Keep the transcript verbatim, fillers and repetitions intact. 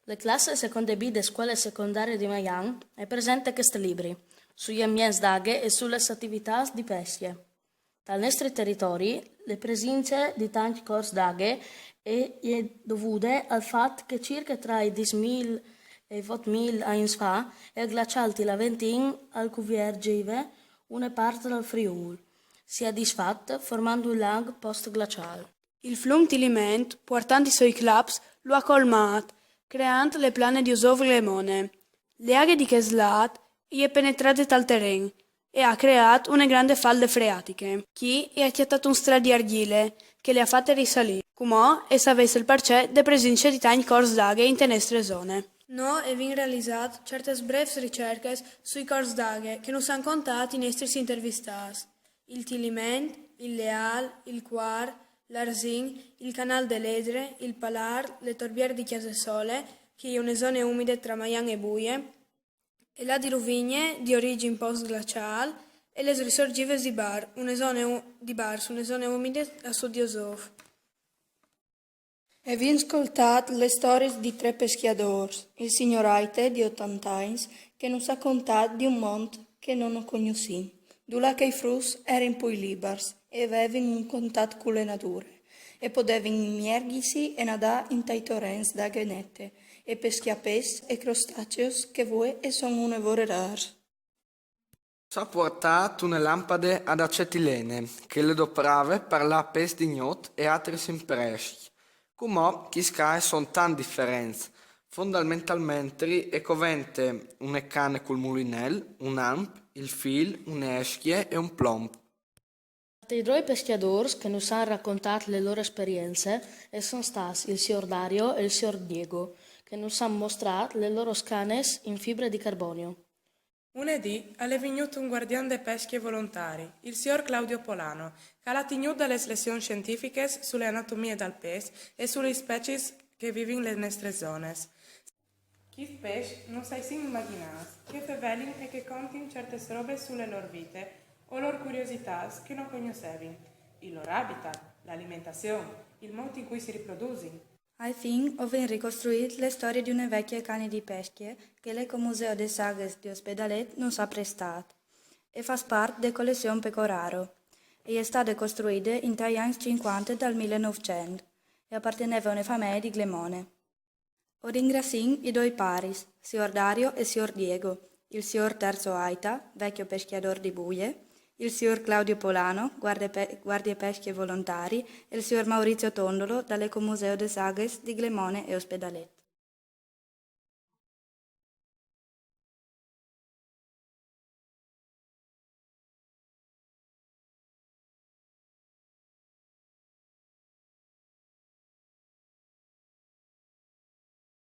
Le classe seconde B de scuele secondarie di Maian e presente chest libri sui ambients d'aghe e su les ativitâts di pescje. Tal nestri teritori, le presince di tancj cors d'aghe e je dovude al fat che cirche tra i dîs mil e i vot mil agns fa il glaçâl til Aventin al cuvierzive une part dal Friûl. Si è disfat formant un lagh postglaçâl. Il flum Tiliment, puartant i soi claps, lu à colmât, creant le plane di Osôf Glemone. Le aghe di chest lât e je penetrade tal teren e à creât une grande falde freatiche. Chi e à cjatât un strât di argjile che le à fate risalî. Cumò e savês il parcè de presince di tancj cors d'aghe inte nestre zone. Nô e vin realizât ciertes brêfs ricerches sui cors d'aghe che nus àn contât i nestris intervistâts. Il Tiliment, il Leâl, il Cuar, l'Arsin, il Canâl de Ledre, il Palâr, le torbiere di Cjase Sole, che e je une zone umide tra Maian e Buie, e la di Ruvigne, di origjin postglaçâl, e les risorgives di Bar, une zone u-, di Bars, une zone umide a sud di Osôf. E vin scoltât les storiis di trê pescjadôrs, il signôr Aite di otante agns, che nus à contât di un mont che no cognossìn, dulà che i fruts a jerin plui libars e a vevin un contat cu le nature, e a podevin imiergjisi e nadâ intai torents d'aghe nete e pescjâ pes e crostaceus che vuê a son une vore rârs. Nus à puartât une lampade ad acetilene, che le doprave par lâ a pes di gnot e altris imprescj. Cumò chescj ca a son tant diferents. Fondamentalmentri e covente une cane cul mulinel, un amp, il fîl, une escje e un plomp. Altris doi pescjadôrs che nus àn racontât le lôr esperience a son stâts il siôr Dario e il siôr Diego, che nus àn mostrât les lôr scanes in fibre di carbonio. Une dì al è vignût un guardian de pescje volontari, il siôr Claudio Polano, che al à tignût da les lezions sientifiches su le anatomie dal pes e su lis speciis che a vivin lis nestris zonis. Chescj pes no si sin imagjinâts, che a fevelin e che a contin ciertis robis su le lôr vite o lôr curiositâts che no cognossevin, il lôr habitat, la alimentazion, il mût in cui si riprodusin. Ae fin o vin ricostruît le storie di une vecje cane di pescje che l'Ecomuseo des Aghes di Ospedalet nus à prestât. E fâs part de colezion Pecoraro. E je stade costruide intai agns cincuante dal mil e nûfcent e e aparteneve a une famee di Glemone. O ringraziìn i doi paris, siôr Dario e siôr Diego, il siôr Terzo Aita, vecjo pescjadôr di Buie, il siôr Claudio Polano, guardie pe-, guardie pescje volontari, e il siôr Maurizio Tondolo dal Ecomuseo des Aghes di Glemone e Ospedalet.